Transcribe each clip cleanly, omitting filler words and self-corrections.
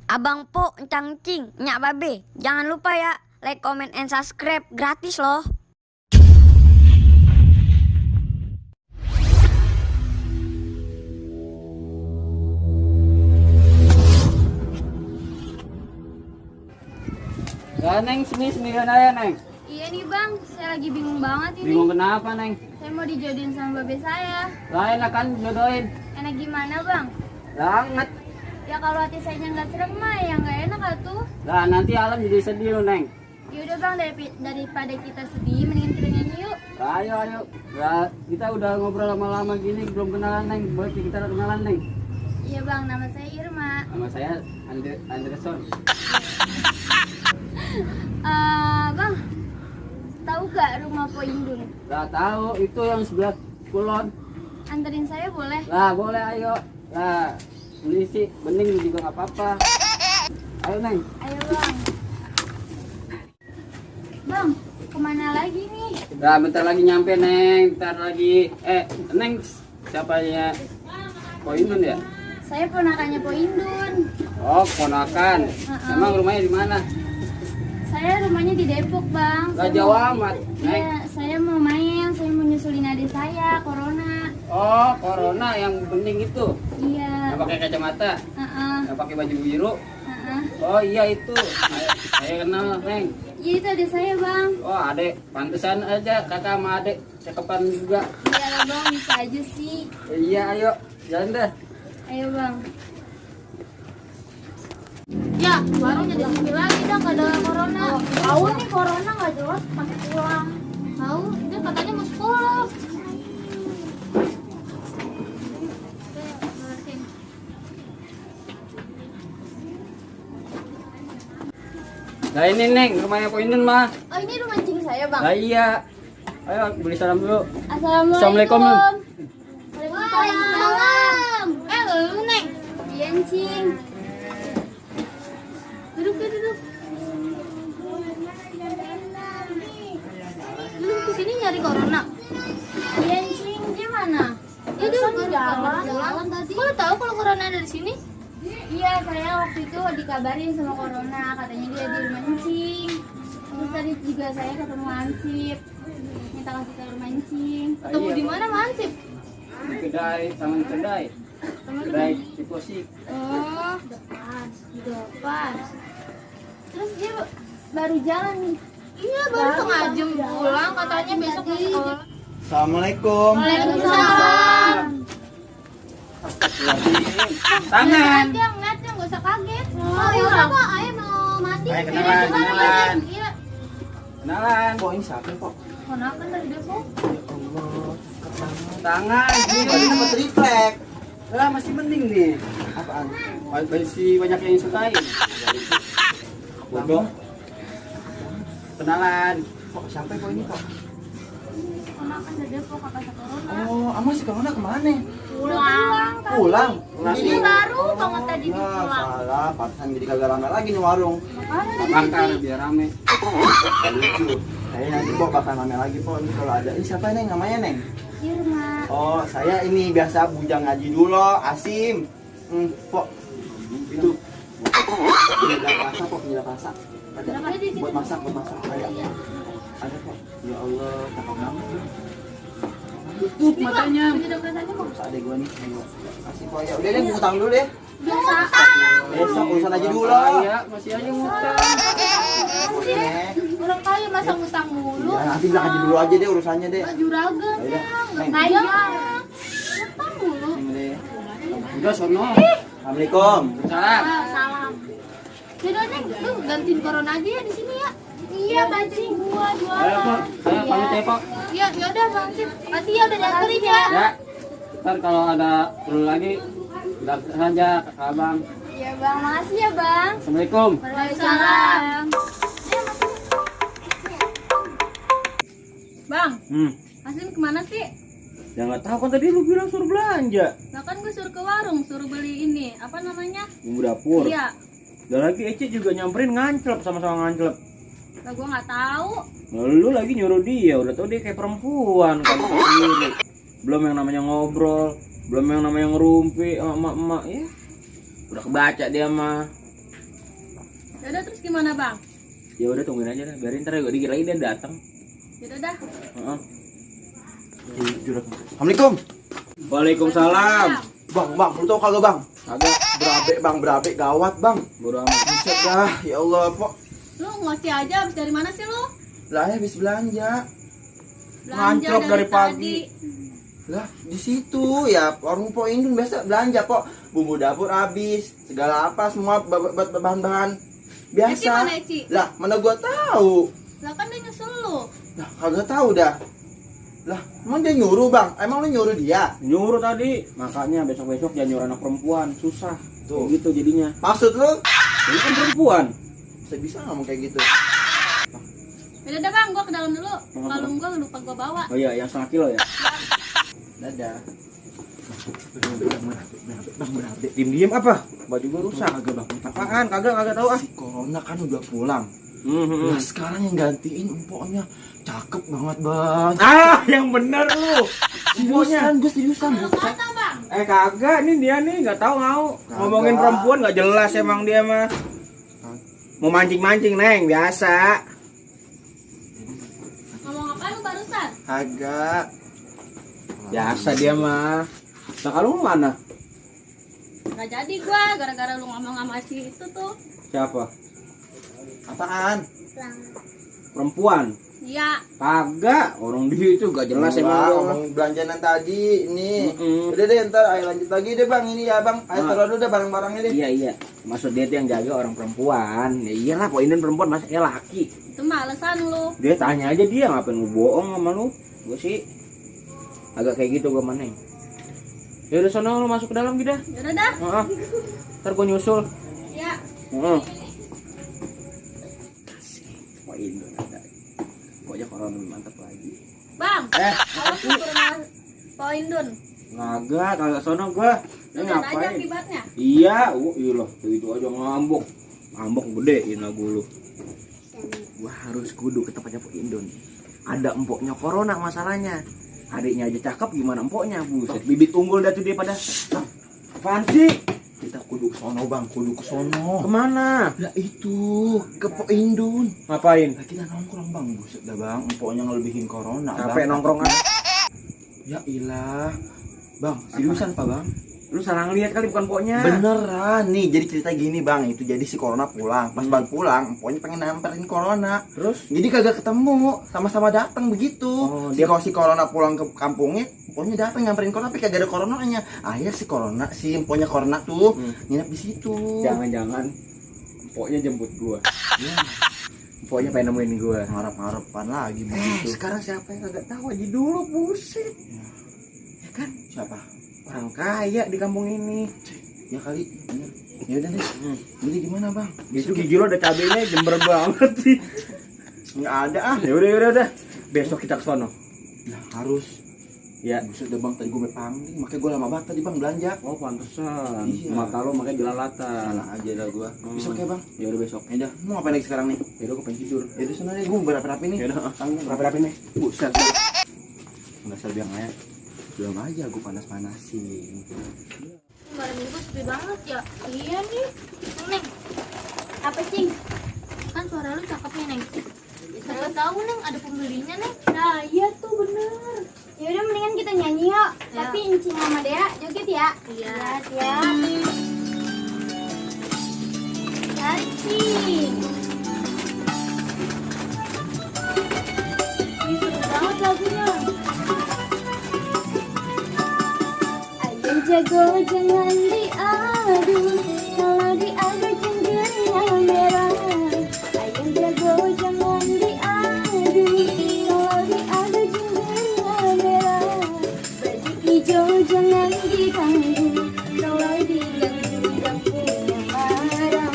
Abang Po, Cangcing, Nyak Babe. Jangan lupa ya, like, comment, and subscribe. Gratis loh. Ya Neng, sini aja Neng. Iya nih bang, saya lagi bingung banget ini. Bingung kenapa Neng? Saya mau dijodohin sama babe saya. Lah enak kan jodohin. Enak gimana bang? Banget. Ya kalau hati saya nggak serem mah ya nggak enak atuh. Lah nanti alam jadi sedih loh Neng. Yaudah bang, daripada kita sedih, mendingan kita nyanyi yuk. Ayo. Lah kita udah ngobrol lama-lama gini belum kenalan Neng. Boleh kita kenalan Neng. Iya bang, nama saya Irma. Nama saya Anderson. Bang, tahu gak rumah Po Indun? Lah tahu itu yang sebelah kulon. Anterin saya boleh? Lah boleh ayo. Lah polisi bening juga nggak apa-apa. Ayo Neng. Ayo bang. Bang, kemana lagi nih? Lah bentar lagi nyampe Neng. Bentar lagi. Neng siapa ya? Poindun ya? Saya ponakannya Po Indun. Oh, ponakan. Emang rumahnya di mana? Saya rumahnya di Depok bang. Gak Saya jauh mau- amat, Neng. Iya, saya mau main, saya mau nyusulin adik saya, Corona. Oh, Corona yang bening itu. Iya. Yang pakai kacamata, Heeh, yang pakai baju biru. heeh. Oh iya itu. Saya kenal, Neng. Iya itu adik saya bang. Oh, adek. Pantesan aja kakak sama adek cekepan juga. Iya lah bang, bisa aja sih. Iya, ayo. Jalan dah. Ayo bang. Ya, warung jadi sepi lagi dah, gak ada Corona. Tahu nih Corona nggak jelas pakai pulang. Tahu, dia katanya mau sekolah. Nah ini Neng, rumahnya Poindun mah. Oh ini rumah cing saya bang. Lah iya. Ayo beli salam dulu. Assalamualaikum. Assalamualaikum, Neng. Waalaikumsalam. Lu Neng. Iya cing. Duduk. Lu kesini nyari Corona? Iya cing, gimana? Ya dia baru jalan tadi. Kok lu tahu kalau Corona ada di sini? Iya, saya waktu itu dikabarin sama Corona, katanya dia di rumah Encing. Terus tadi juga saya ketemu Ansip, minta kasih tahu rumah Encing. Ketemu Iya, di mana sama Ansip? Di kedai, taman kedai. Kedai Ciposik. Oh, depan. Terus dia baru jalan nih. Iya, baru setengah jam pulang, katanya besok mau sekolah. Assalamualaikum. Waalaikumsalam. Tangan. Ngeliat yang gak usah kaget. Oh iya Pak, ayo mau mandi. Ayo, kenalan. Iya. Kenalan. Kok ini siapa kok? Ponakan dari Depok. Ya Allah. Tangan. Ini tadi dapat triplek. Lah masih mending nih. Apaan? Masih banyak yang sukain. Bodoh. Kenalan. Kok siapa kok ini kok? Ponakan dari Depok, kakak Corona. Oh, Amo si kemana kemana? Pulang. Pulang. Ini baru banget tadi Ya, pulang. salah. Pantesan jadi kagak rame lagi nih warung. Bakar biar rame. Gak lucu. Kayaknya nanti kok bakal rame lagi kok. Ini kalau ada. Ini siapa Neng? Namanya Neng? Irma. Oh, saya ini biasa bujang ngaji dulu, Asim. Pok. Itu. Penyedap rasa kok, penyedap rasa. Ada. Buat masak. Ada. Ada kok. Ya Allah, cakep banget. Tutup matanya. Tidak kelihatannya kok. Terus adek gua nih. Ayo. Kasih kok ya. Udah deh, gua utang dulu deh. Biasa. Besok urusan aja dulu. Iya, masih aja ngutang. Boleh, Neng. Orang kaya masa ngutang mulu. Ya, nanti bilang aja dulu aja deh urusannya deh. Juragan Ya udah, Neng. kaya. Ngutang mulu. Neng deh. Udah sono. Assalamualaikum. Salam. Salam. Yaudah Neng, lu gantiin Corona aja ya di sini ya. Iya, bantuin gua Ayo, jualan. Pak. Saya pamit ya, Pak. Iya, yaudah Bang Sip. Makasih ya udah dianterin ya. Ya. Ntar kalau ada perlu lagi, datang saja ke Abang. Iya Bang, makasih ya Bang. Assalamualaikum. Waalaikumsalam. Bang, Hmm. Asin kemana sih? Ya nggak tahu kan tadi lu bilang suruh belanja. Nah kan gue suruh ke warung, suruh beli ini, apa namanya? Bumbu dapur. Iya, Dan lagi Eci juga nyamperin ngancelep sama-sama ngancelep. lah gue nggak tahu. Nah, lu lagi nyuruh dia, udah tau dia kayak perempuan kan sendiri. Belum yang namanya ngobrol, belum yang namanya ngerumpi sama emak-emak ya. Udah kebaca dia mah. Ya udah terus gimana bang? Ya udah tungguin aja dah, biarin ntar dikit lagi dia datang. Ya udah dah. Heeh. Assalamualaikum. Waalaikumsalam. Bang, lu tau kagak bang? Kagak, Berabe gawat bang. bodo amat. Buset dah, ya Allah, Pok. Lu ngoceh aja habis dari mana sih lu? Lah ya habis belanja. Belanja Nganclok dari pagi. Lah di situ ya warung Pok Indun biasa belanja Pok. Bumbu dapur habis, segala apa semua bahan-bahan biasa. Eci mana Eci? Lah mana gua tahu? Lah kan dia nyusul lu. Lah kagak tahu dah. Lah emang dia nyuruh bang? Emang lu nyuruh dia? Nyuruh tadi, makanya besok-besok jangan nyuruh anak perempuan, susah. Tuh. Kayak gitu jadinya. Maksud lu? Ini kan perempuan. Bisa ngomong kayak gitu. Ya udah bang, gua ke dalam dulu. Kalung gua lupa gua bawa. Oh iya, yang 1,5 kilo ya. Dadah. Bang berabe. Diem apa? Baju gua rusak. Kagak bang. Apaan? Kagak tahu ah. Si Corona kan udah pulang. Nah sekarang yang gantiin empoknya cakep banget bang. Ah, yang bener lu. Seriusan, gue seriusan. Lu kata bang. Kagak, ini dia nih nggak tahu mau. Kagak. Ngomongin perempuan nggak jelas emang dia mah. Mau mancing-mancing, Neng, biasa. Ngomong apa lu barusan? Kagak. Biasa dia mah. Nah, kalau lu mana? Gak jadi gua gara-gara lu ngomong sama si itu tuh. Siapa? Apaan? Perempuan. Iya. Kagak, orang di itu gak jelas emang dia mah. ngomong belanjaan tadi ini. Mm-mm. Udah deh ntar ayo lanjut lagi deh bang ini ya bang. Ayo Ah. taruh dulu deh barang-barangnya deh. Iya. Maksud dia tuh yang jaga orang perempuan. Ya iyalah, Pok Indun perempuan masa kayak laki. Itu mah alasan lu. Dia tanya aja dia ngapain lu bohong sama lu. Gue sih agak kayak gitu gue maneng. Ya udah sono lu masuk ke dalam gitu. Ya udah dah. Heeh. Ntar gue nyusul. Ya. Heeh. Pok Indun ada. Pokoknya corona mantap lagi. Bang. Awas lu ke rumah Poindun. Kagak sono gua. Lu lihat aja akibatnya. Iya, iya loh, itu aja ngambok. Ngambok gedein lagu lu. Gua harus kudu ke tempatnya Pok Indun. Ada empoknya corona masalahnya. Adiknya aja cakep, gimana empoknya? Buset, bibit unggul dah tuh dia pada. Apaan sih? Kita kudu ke sono bang, kudu ke sono. Kemana? Lah itu ke Pok Indun. Ngapain? Lah kita nongkrong bang, buset dah bang. Empoknya ngelebihin corona. Capek Bang. nongkrongan. Ya ilah. Bang, seriusan pak bang? Lu salah ngeliat kali bukan empoknya. Beneran nih, jadi cerita gini bang, itu jadi si Corona pulang, pas bang pulang, pokoknya pengen nyamperin Corona, Terus? jadi kagak ketemu, sama-sama datang begitu. Oh, Si Corona pulang ke kampungnya, pokoknya datang nyamperin Corona, tapi kagak ada Coronanya. Akhirnya si Corona, si empoknya Corona tuh nginep di situ. Jangan-jangan empoknya jemput gua. Empoknya pengen nemuin gua. Ngarep-ngarepan lagi begitu. Sekarang siapa yang kagak tahu aja dulu, buset. Ya kan? Siapa? Orang kaya di kampung ini. Ya kali, bener. Ya udah deh. Jadi gimana bang? Itu gigi lo ada cabenya jember banget sih. Nggak ada ah. Ya udah. Besok kita ke sono. Ya harus. Ya. Buset dah bang, tadi gue pangling, makanya gue lama banget tadi bang belanja. Oh, pantesan. Iya. Mata lo makanya jelalatan. Salah aja dah gue. Besok ya bang. Ya udah besok. Ya udah, mau ngapain lagi sekarang nih? Ya udah, gue pengen tidur. Ya udah sebenarnya gue berapi-rapi nih. Ya udah, Tanggung rapi-rapi nih. Buset. Enggak usah bilang ya. Belum aja gue panas-panasin. Kemarin minggu sepi banget ya. Iya nih. Neng. Apa cing? Kan suara lu cakep nih Neng. Siapa tahu Neng ada pembelinya Neng. Nah iya tuh bener. Ya udah mendingan kita nyanyi yuk. Tapi Encing sama Dea joget ya. Iya. Ya. Cing. Ini seru banget lagunya. Ayam jago jangan diadu, kalau diadu cendera merah. Ayam jago jangan diadu, kalau diadu cendera merah. Baju hijau jangan diganggu, kalau diganggu yang punya marah.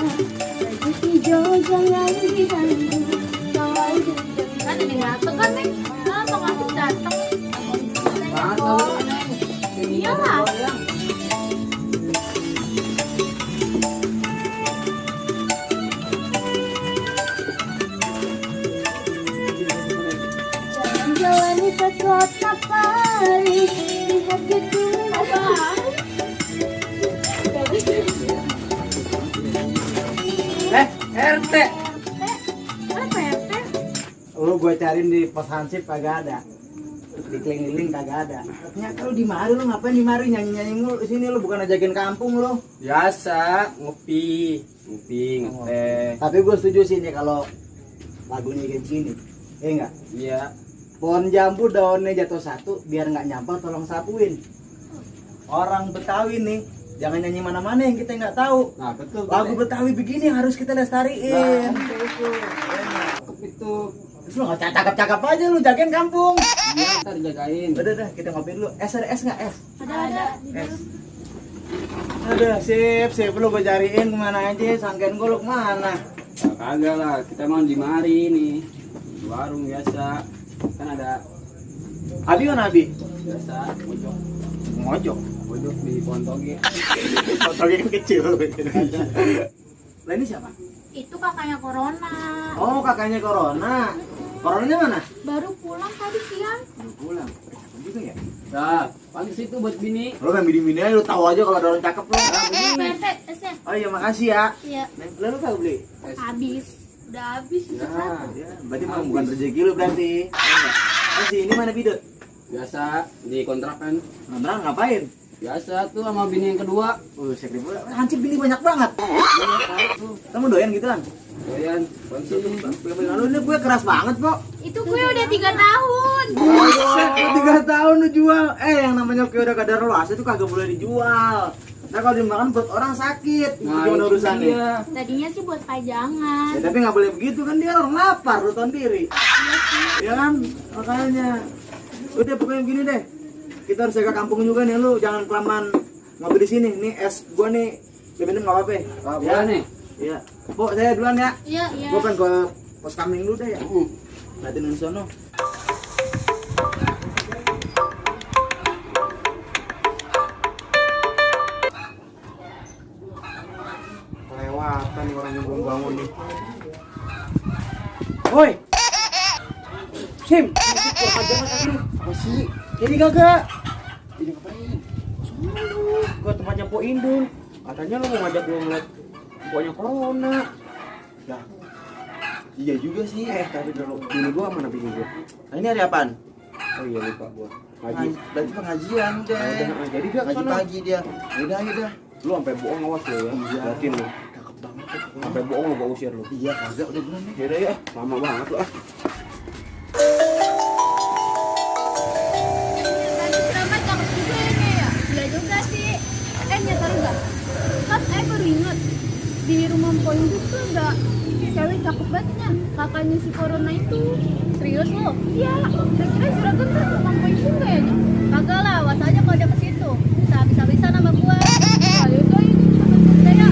Baju hijau jangan diganggu, kalau diganggu. Kan ada yang dateng kan Neng? Ah, Bang Afif dateng. Iyalah. RT. Apa RT? Lu gue cariin di pos hansip kagak ada. Di keliling kagak ada. Ternyata lu di mari, lu ngapain di mari nyanyi-nyanyi mulu sini, lu bukan ajakin kampung lu. Biasa ngopi, ngeteh. Tapi gue setuju sih nih kalau lagunya kayak gini. Enggak? Iya. Pohon jambu daunnya jatuh satu, biar nggak nyampah tolong sapuin. Orang Betawi nih, jangan nyanyi mana-mana yang kita nggak tahu. Nah, betul. Lagu Betawi begini harus kita lestariin. Itu. Terus lu nggak cakap-cakap aja, lu jagain kampung. Iya, ntar dijagain. Udah, kita ngopi dulu. Ada es nggak es? Ada. Es. Udah, sip. Lu gue cariin kemana aja, sangkain gue lu kemana? Nah, kagak lah, kita mau di mari nih. Di warung biasa. Kan ada Abi mana Abi? biasa pojok. Ngojok. Pojok di pohon toge. Fotonya kan kecil. Lah ini siapa? Itu kakaknya Corona. Oh, kakaknya Corona. Coronanya mana? Baru pulang tadi siang. Udah pulang. Gitu ya? Nah, pantas itu buat bini. Lu kan bini-bini aja, lu tahu aja kalau ada orang cakep lu. RT, esnya. Oh iya, makasih ya. Iya. Lalu tahu beli? Habis. Udah habis itu satu. Ya, berarti mah bukan rezeki lu berarti. Masih ini mana bidot? Biasa di kontrakan. Nonton ngapain? Biasa tuh sama bini yang kedua. Sekali pula. Hancur bini banyak banget. Kamu doyan gitu kan? Doyan, konsum. Lalu ini gue keras banget kok. Itu gue udah 3 tahun. 3 tahun lu jual. Yang namanya kue udah kadar luas itu kagak boleh dijual. Nah kalau dimakan perut orang sakit. Nah, Gimana urusannya? iya. Tadinya sih buat pajangan. Ya, tapi nggak boleh begitu kan, dia orang lapar, lu tahu diri. Ya kan? Makanya. Udah pokoknya gini deh. Kita harus jaga kampung juga nih, lu jangan kelamaan ngopi di sini. Nih es gua nih, diminum nggak apa-apa. Boleh nih. Iya. Bu, saya duluan ya. Iya, iya. Gua pengen ke pos kamling dulu deh ya. Latihan di sono. Kelewatan nih orang yang belum bangun nih. Woi. Sim, apa sih? Jadi kagak. Jadi ngapain? Gua tempatnya Po Indun. Katanya lu mau ngajak gua ngeliat pokoknya Corona. Lah. Iya juga sih. Tapi dulu bini gua mana bini gua? Nah, ini hari apaan? Oh iya lupa gua. Ngaji. Berarti pengajian deh. Jadi dia Ngaji kesana. pagi dia. Udah. Lu sampai bohong awas lu ya. Iya. Yakin lu. Cakep banget. Sampai bohong lu gua usir lu. Iya, kagak udah bulan nih. Yaudah ya, lama banget lu ah. Keramat cakep juga ini ya. Iya juga sih. Nyata enggak? Kan baru ingat di rumah poin itu tuh ada cewek cakep bangetnya, kakaknya si Corona itu. Serius lo? Iya. Kira-kira juragan kan rumah poin juga ya? Kagak lah, awas aja kalau dia ke situ. Bisa habis-habisan sama gua. Ayo udah ini ya.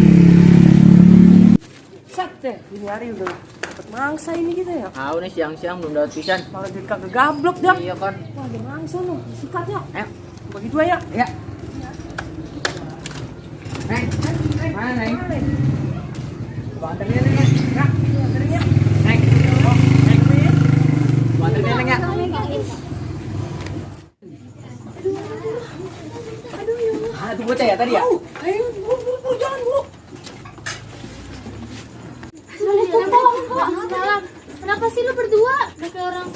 Set deh, ini hari udah dapet mangsa ini kita ya. Tahu nih siang-siang belum dapat pisan. Malah jadi kagak gablok dah. Iya kan. Wah, ada mangsa loh. Sikat ya. Ayo. Bagi dua ya. Ya. Mana Neng? Bantuin Neng ya. Kak, bantuin ya. Neng. Oh, Neng. Bantuin Neng ya. Ah, itu bocah ya tadi ya? Ayo, buru, jangan buru. Kenapa sih lu berdua? Udah kayak orang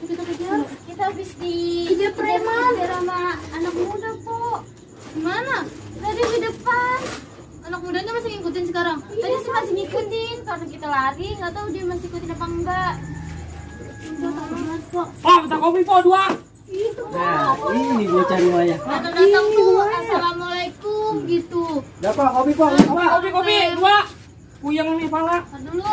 kita kejar. Kita habis dikejar preman sama anak muda, Po. Gimana? Tadi di depan. Anak mudanya masih ngikutin sekarang. Tadi sih masih ngikutin karena kita lari, nggak tahu dia masih ikutin apa enggak. Udah tak banget, Po. Oh, minta kopi po 2. Itu, Po. Nah, ini gua cari wayah. Datang-datang tuh, assalamualaikum gitu. Dapat kopi kok. Kopi 2. Puyeng nih pala. Tar dulu.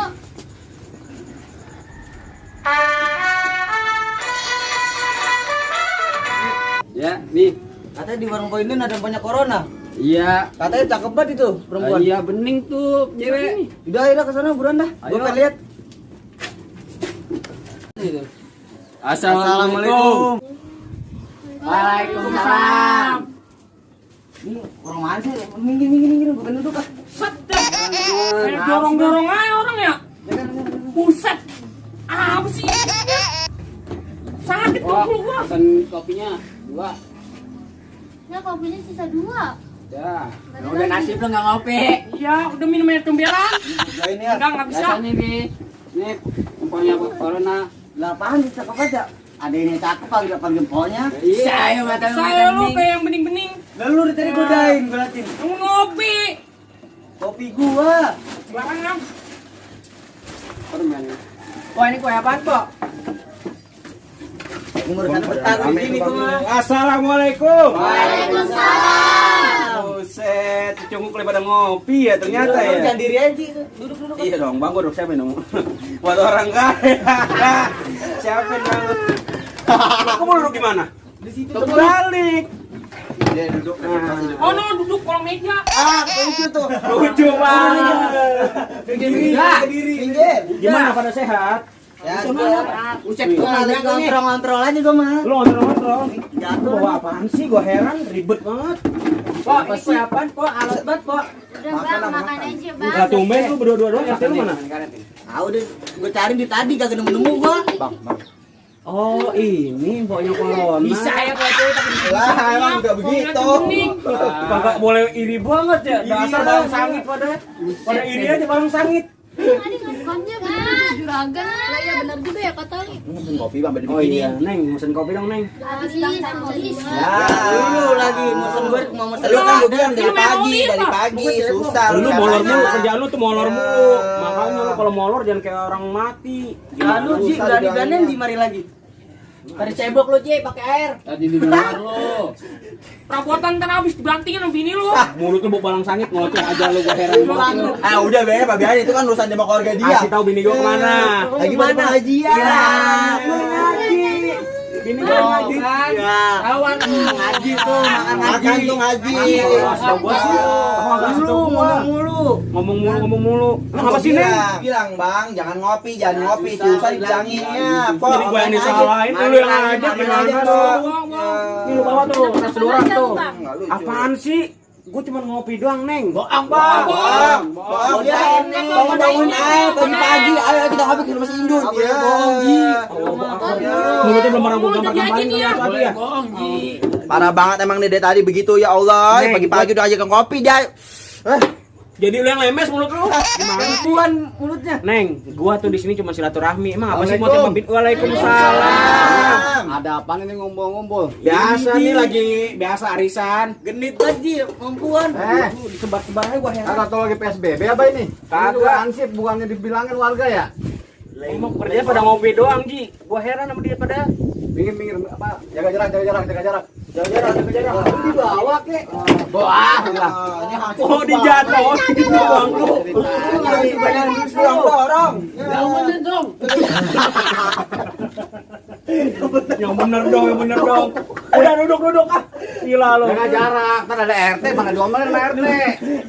Ya, nih. Katanya di warung Po Indun ada yang punya Corona. Iya. Katanya cakep banget itu perempuan. Iya, bening tuh cewek. Udah ke sana buruan dah. Ayo. Gua pengen lihat. Assalamualaikum. Waalaikumsalam. Ini orang mana sih? Minggir, bukan duduk ah. Set deh. Kayak dorong-dorong aja orang ya. Buset. Apa sih? Sakit Wah, tuh gua. pesan kopinya 2. Ya kopinya sisa 2. Ya, udah nasib lo nggak ngopi. Iya, udah minum air comberan. Join ya. Enggak bisa. Biasanya nih empoknya corona. Lah apaan cakep aja. Ada ini cakep panggil empoknya. Saya mata Saya lu kayak yang bening-bening. Lalu lu tadi godain berarti. Kamu ngopi. Kopi gua. Barang. permen. Wah, ini kue apaan, Pak? Urusan petang di sini gua. Assalamualaikum. Waalaikumsalam. Buset, cunguk pada ngopi ya ternyata ya. Jangan diri aja. Duduk. Iya dong, Bang, gua duduk siapa dong? Buat orang kaya. Siapa dong? Aku mau duduk di mana? Di situ Terbalik. Dia duduk. Oh, no, duduk kolong meja. Itu tuh. Lucu banget. Kediri. Pinggir. Gimana pada sehat? Ya, Ucap gua lagi ngontrol aja gua mah. Lu ngontrol. Jatuh. Bawa apaan sih? Gua heran, ribet banget. Pak, ini kue apaan, Pak? Alat banget, Pak. Udah bang, makan aja bang. Lah tumben lu berdua-dua doang, RT lu mana? Ah udah gua cari di tadi kagak nemu gua. Oh, ini mboknya corona. Bisa ya, Pak, tapi di Lah, emang enggak begitu. Kagak boleh iri banget ya. Dasar balang sangit pada iri aja balang sangit. Tadi ngapainnya bener juragan. Lah ya bener juga ya kata lu. Mesen kopi Bang, beda Oh iya, Neng, mesen kopi dong, Neng. Habis habis. Lu lagi mesen gue mau mesen lu kan gua bilang dari pagi susah. Lu molor mulu, kerjaan lu tuh molor mulu. Makanya lu kalau molor jangan kayak orang mati. Anu Ji, berani-beranian di mari lagi. Tadi cebok lu, Ji, pakai air. Tadi di luar lo. Perabotan kan habis dibantingin sama bini lu. Mulut lu bau balang sangit, ngoceh aja lu, gua heran banget lu. Ah udah be, Pak Bian itu kan urusan sama keluarga dia. Kasih tahu bini gua kemana. Lagi mana hajian? Iya. Bini gua ngaji. Ya. Kawan Ngaji tuh, makan tuh ngaji. Kasih tahu gua sih. Aku enggak kasih tahu gua. Ngomong mulu. Lu ngapa sih, Neng? Bilang Bang, jangan ngopi, susah dibilanginnya. Jadi gua yang disalahin, lu yang ngajak gimana dong? Ini lu bawa tuh, tas dorang tuh. Apaan sih? Gue cuma ngopi doang, Neng. Bang, dia bangun ayo pagi, ayo kita ngopi ke rumah si Indun. Iya, bohong Ji. Mulutnya belum pernah gua gambar-gambarin tadi ya. Parah banget emang nih dari tadi begitu ya Allah. Neng, Pagi-pagi udah ajakan kopi dia. Jadi lu yang lemes mulut lu. Gimana mulutnya? Neng, gua tuh di sini cuma silaturahmi. Emang apa sih mau tembak? Waalaikumsalam. Ada apa ini ngumpul-ngumpul? Biasa nih lagi biasa arisan. Genit lagi, mampuan. Disebar-sebar aja gua heran. Kagak tau lagi PSBB apa ini? Kagak. Ansip bukannya dibilangin warga ya? Emang kerjanya pada ngopi doang, Ji. Gua heran sama dia pada. Minggir apa? Jaga jarak. Dibawa kek. Wah, Oh, dijatuh. Doang lu. Dorong. Yang bener dong. Udah duduk ah. Gila lu. jaga jarak. Ntar ada RT mana diomelin sama RT.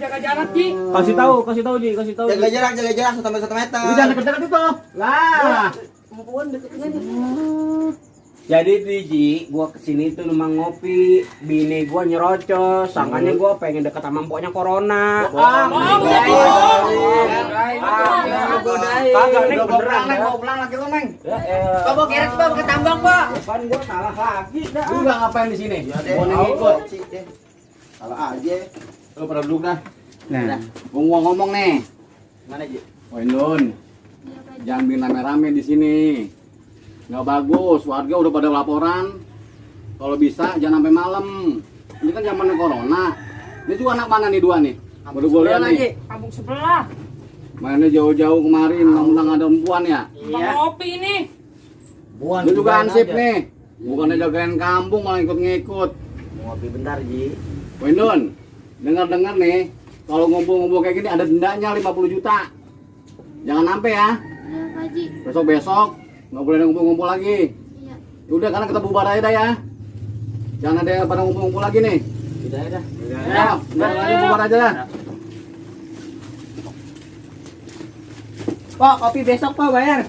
jaga jarak, Ji. Kasih tahu Ji, kasih tahu. Jaga jarak 1 meter. Lu jangan deket-deket itu. Lah. Jadi nih Ji, gua kesini tuh memang ngopi, bini gua nyerocos, sangkanya gua pengen deket sama empoknya corona. Kagak nih beneran Neng, mau pulang lagi lu, Neng. Pak, bawa keret, Pak, ke tambang, Pak. Kan gua salah lagi dah. Lu udah ngapain di sini? Mau ngikut. Salah aja. Lu pada duduk dah. Nah, gua ngomong nih. Mana Ji? Indun. Jangan bikin rame-rame di sini. Nggak bagus, warga udah pada laporan. Kalau bisa jangan sampai malam. Ini kan zamannya corona. Ini juga anak mana nih dua nih? Baru gue lihat nih. Kampung sebelah. Mainnya jauh-jauh kemarin, mentang-mentang ada perempuan ya. Bang ngopi ini. Lu juga ansip nih. Bukannya jagain kampung malah ikut-ngikut. Ngopi bentar Ji. Indun, dengar-dengar nih, kalau ngumpul-ngumpul kayak gini ada dendanya 50 juta. Jangan sampai ya. Ya Pak Ji. Besok-besok nggak boleh ngumpul-ngumpul lagi. Iya. Udah karena kita bubar aja dah ya. Jangan ada yang pada ngumpul-ngumpul lagi nih. Tidak ada. Ya, udah lagi bubar aja dah. Pak, kopi besok, Pak, bayar.